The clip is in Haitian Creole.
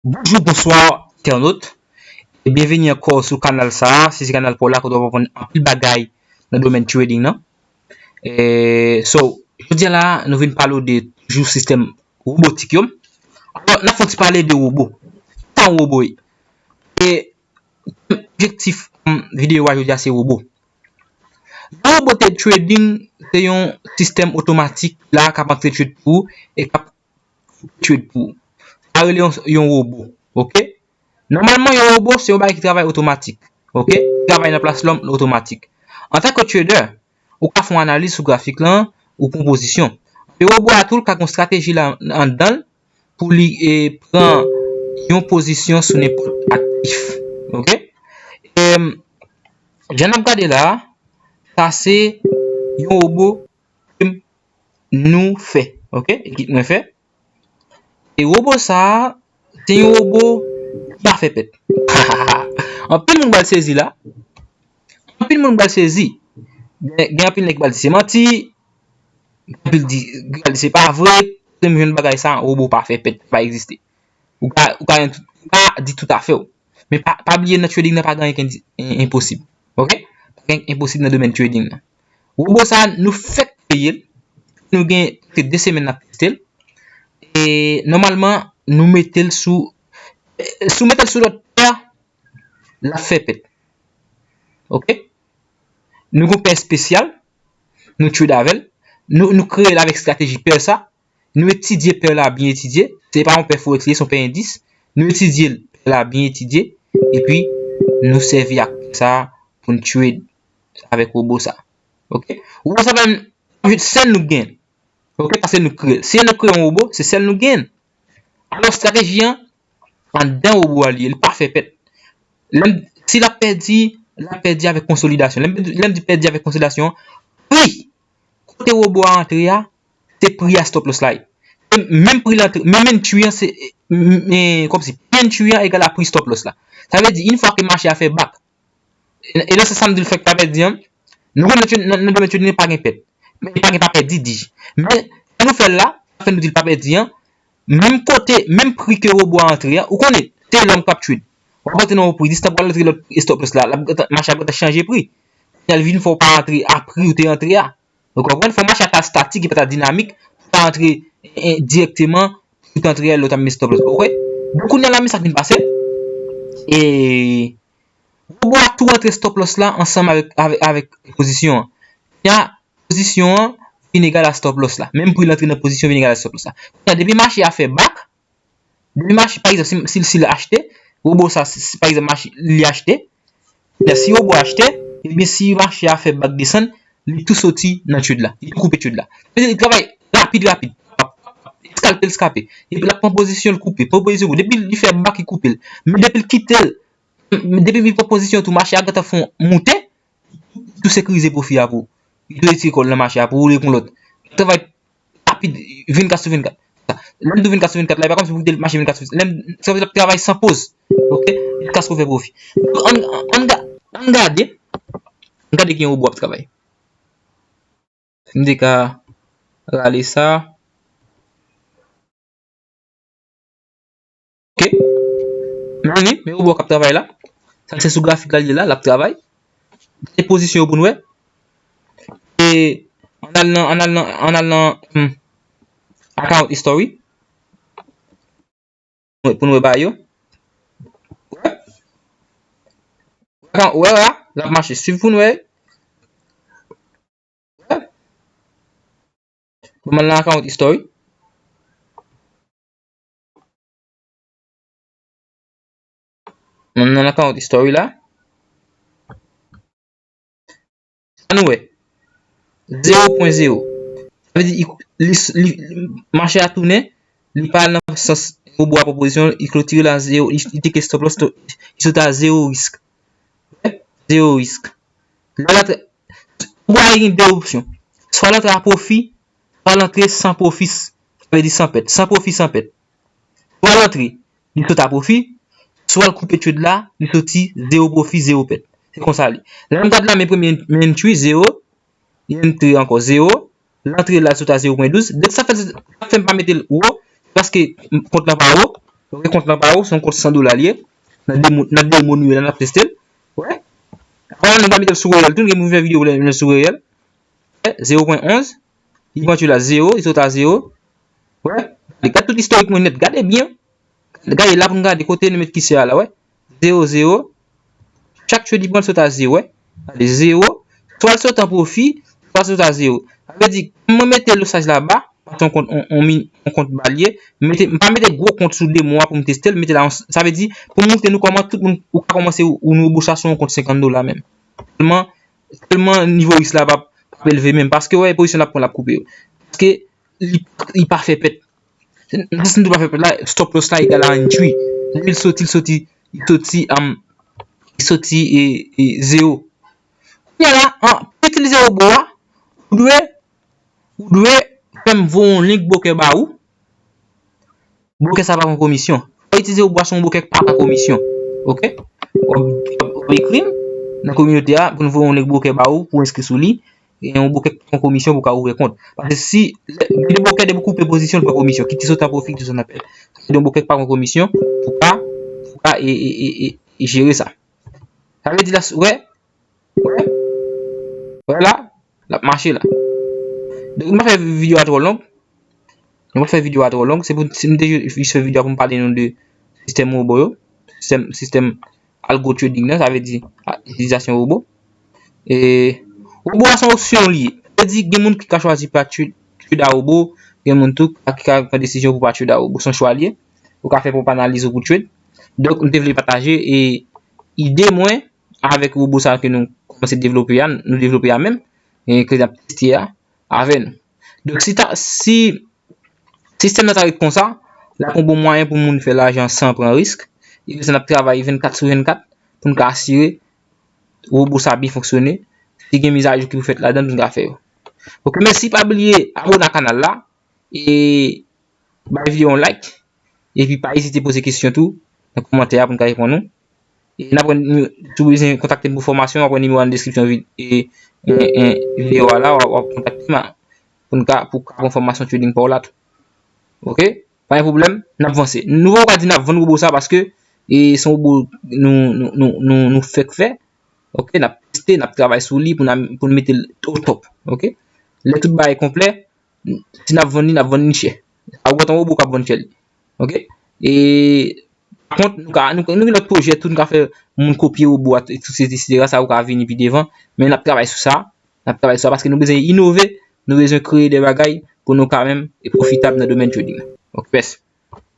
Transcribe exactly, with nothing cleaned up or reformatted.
Bonjou, bonswa, entènot. E byenveni ankò sou kanal sa a. Si se kanal pa w la, kote w ap aprann anpil bagay nan domèn trading nan. E, so, jodi a la, nou vin pale w de toujou sistèm wobotik yo. Alò, n ap fè yon ti pale de wobo. Sa yon wobo ye? E objektif, mm, videyo a jodi a se wobo. Yon wobo te trading, se yon sistèm otomatik la k ap antre trade pou ou e k ap trade pou ou. Sa rele yon, yon wobo. Oke? Nòmalman, yon wobo, se yon bagay ki travay otomatik. Oke? Ki travay nan plas lòm otomatik. Antanke trader, ou ka fè yon analiz sou grafik lan, ou pran pozisyon. Men wobo a tou, l ka gen yon estrateji la anndan l pou li, e, pran yon pozisyon sou nenpòt aktif. Oke? E, jan n ap gade la a, sa se yon wobo ke nou fè. Oke? Ekip mwen fè. E wobo sa a, se yon wobo ki pa fè pèt. Anpil moun pral sezi la. Anpil moun pral sezi. Gen, gen anpil nèg ki pral di se manti. Gen anpil di, ki pral di se pa vre. Kote m jwenn bagay sa, wobo pa fè pèt, pa egziste. Ou ka, ou ka, ou ka di tout afè w. Men pa, pa bliye nan trading nan pa gen anyen ki en-, en-, enposib. Oke? Pa gen enposib nan domèn trading nan. Wobo sa, nou fèk kreye l. Nou gen prèske de semèn n ap teste l. E nòmalman, nou mete l sou, si w mete l sou lòt pè, l ap fè pèt. Oke? Nou gen yon pè espesyal, nou trade avè l. Nou, nou kreye l avèk estrateji pè sa. Nou etidye pè la byen etidye. Se pa yon pè forex li ye, se yon pè endis. Nou etidye l, pè la byen etidye. Epi, nou sèvi ak pè sa pou n trade avèk wobo sa. Oke? Wobo sa menm, sèl nou gen. Oke? Paske nou kreye l. Si nou kreye yon wobo, se sèl nou gen. Alò, estrateji an, anndan wobo a li ye, li pa fè pèt. Lè m, si l ap pèdi, l ap pèdi avèk konsolidasyon. Lè m, lè m di pèdi avèk konsolidasyon, pri kote wobo a antre a, se pri a stop loss la ye. E menm pri l antre, menm entry an, se, m, m, kòmsi, pri entry an egal a pri stop loss la. Sa vle di, yon fwa ke mache a fè back, e, e nan sans sa m di l fèk pa pèdi an, nou konn nan, nan, nan domèn trading pa gen pèt. Men pa gen pa pèdi, di. Men, lè nou fè l la, sa fè nou di l pa pèdi an, menm kote, menm pri ke wobo a antre an, ou konnen, se long k ap trade. W ap antre nan yon pri, distan pral antre lòt stop loss la, l ap gentan, mache ap gentan chanje pri. Kounye a l vin fè w pa antre a pri ou te antre a. Ou konprann? Fò mache a ta statik, li pa ta dinamik, pou ta antre, e, e, dirèkteman, pou ta antre a lè w ta met stop loss. Ou wè? Donk, kounye a la, men sa k vin pase. E, wobo a tou antre stop loss la ansanm avèk, avèk, avèk pozisyon an. Kounye a, pozisyon an vin egal a stop loss la. Menm pri l antre nan pozisyon vin egal a stop loss la. Kounye a, depi mache a fè back, depi mache, pa egzanp, si, si, si l achte, wobo sa, si, si, pa egzanp, mache, li achte, ebyen, si wobo achte, ebyen, si mache a fè back desann, li tou soti nan trade la. Li tou koupe trade la. Li travay rapid, rapid. Scalpe, l scalpe. Epi l ap pran pozisyon, l koupe. Pran pozisyon, depi li fè back, li koupe l. Men depi l kite l, men depi li pran pozisyon tou, mache a gentan fè yon moute, li tou sekirize pwofi a pou ou. Li tou retire kò l nan mache a pou ou, li pou yon lòt. Travay rapid, vennkat sou vennkat. Lè m di w vennkat sou vennkat la, e pa kòmsi pou kite l mache vennkat sou vennkat. Lè m, sa vle di l ap travay san poz. Oke? Jiskaske w fè pwofi. Ann, ann ga-, ann gade. Ann gade ki jan wobo ap travay. Si m te ka rale sa. Oke. Men, men, men wobo k ap travay la. Sa se sou grafik la li ye la, l ap travay. Gade pozisyon yo pou n wè. E, ann al nan, ann al nan, ann al nan, hmm, account history. Pou n wè, pou n wè bagay yo. Wè. Account, wè, wè, l ap mache. Swiv pou n wè. Wè. Ban m al nan account history. Mwen nan account history la. Sa nou wè. Zewo pwen zewo. Sa vle di, li, li, li, mache a tounen, li pa al nan sans wobo a pran pozisyon, li klotire la zewo, li, li teke stop loss, li sot a zewo risk. Zewo risk. Lè l antre, ou pral gen de opsyon. Swa l antre a pwofi, swa l antre san pwofi, sa vle di san pèt. San pwofi, san pèt. Swa l antre, li sot a pwofi, swa l koupe trade la, li soti zewo pwofi, zewo pèt. Se konsa li. Lè n gad la, men premye, men entry, zewo, li antre ankò, zewo, l antre la, l sot a zewo pwen douz. Donk, sa fè, sa fè m pa mete l wo, paske kont lan pa wo. Ok, kont lan pa ou, se yon kont san dola li ye. Nan demo, nan demo nou ye la, n ap teste l. Wè. Apre, nou ka mete l sou reyèl tou, nou gen pou fè videyo pou l sou reyèl. Wè, zewo pwen onz. Li pran trade la zewo, li sot a zewo. Wè. Gade tout istorik mwen nèt. Gade byen. Gade la pou n gade kote nou met kisè a la, wè. Zewo, zewo. Chak trade li pran l sot a zewo, wè. Gade, zewo. Swa l sot an pwofi, swa l sot a zewo. Sa vle di, mwen mete losaj la ba, paske yon kont, on, on, mi- yon kont ba l ye. M mete, m pa mete gwo kont sou demo a pou m teste l, m mete la, sa vle di, pou m montre nou kòman tout moun, ou ka kòmanse ou, ou nou bocha sou yon kont senkant dola menm. Tèlman, tèlman nivo risk la p ap, p ap elve menm, paske, wè, pozisyon l ap pran, l ap koupe yo. Paske li, li pa fè pèt. Nan sans nou pa fè pèt la, stop loss la egal a entry. Li soti, li soti, li soti, um, li soti e, e zewo. Kounye a la, an, pou itilize robot a, ou dwe, ou dwe fè m voye yon link broker ba ou. Broker sa pa pran komisyon. Fò itilize robot a, se yon broker ki pa pran komisyon. Ok? W ap, w ap, w ap ekri m nan kominote a pou n voye yon link broker ba ou pou w enskri sou li. Gen yon broker ki pran komisyon pou w ka ouvè kont. Paske si, gen de broker depi w koupe pozisyon, l pran komisyon. Kit li sot an pwofi, kit li sot an pèt. Sa vle di yon broker ki pa pran komisyon pou ka, pou ka e, e, e, e, e jere sa. Sa vle di la, wè, wè, wè la, l ap mache la. Donk, m pa fè videyo a twò long. M pa fè videyo a twò long. Se pou, si m te jis fè videyo a pou m pale nou de sistèm wobo yo. Sistèm, sistèm algo trading nan, sa vle di a, itilizasyon wobo. E wobo a se yon opsyon li ye. Sa vle di gen moun ki ka chwazi pa trade, trade a wobo, gen moun tou ki ka pran desizyon pou pa trade a wobo. Se yon chwa li ye. Ou ka fè pwòp analiz ou pou trade. Donk, m te vle pataje e ide mwen avèk wobo sa ke nou kòmanse devlope a, nou devlope a menm, e ke n ap teste a avè nou. Donk, si ta, si sistèm nan ta ret konsa, l ap yon bon mwayen pou moun fè lajan san pran risk. E ke sa n ap travay vennkat sou vennkat pou n ka asire wobo sa byen fonksyone. Si gen mizajou ki pou fèt ladan, nou ka fè yo. Ok, mèsi, pa bliye abone a kanal la e bay videyo yon like. Epi pa ezite poze kesyon tou nan kòmantè a pou n ka reponn ou. E n ap pran, si w bezwen kontakte m pou fòmasyon, w ap pran nimewo a nan deskripsyon vid-, e, e, e, videyo a la, w ap, w ap kontakte m a, pou n ka, pou w ka pran fòmasyon trading pa w la tou. Ok? Pa gen pwoblèm, n ap vanse. Nou poko ka di n ap vann wobo sa paske, e, se yon wobo nou, nou, nou, nou, nou fèk fè. Ok, n ap teste, n ap travay sou li pou n, pou n mete l o top. Ok? Lè tout bagay konplè, si n ap vann li, n ap vann li chè. Sa ou kontan wobo k ap vann chè li. Ok? E, pa kont, nou ka, nou, nou gen lòt pwojè tou, nou ka fè moun kopye wobo a, et cetera, et cetera, sa ou ka vini pi devan. Men n ap travay sou sa. N ap travay sou sa paske nou bezwen inove, nou bezwen kreye de bagay pou nou ka menm e pwofitab nan domèn trading. Ok, peace.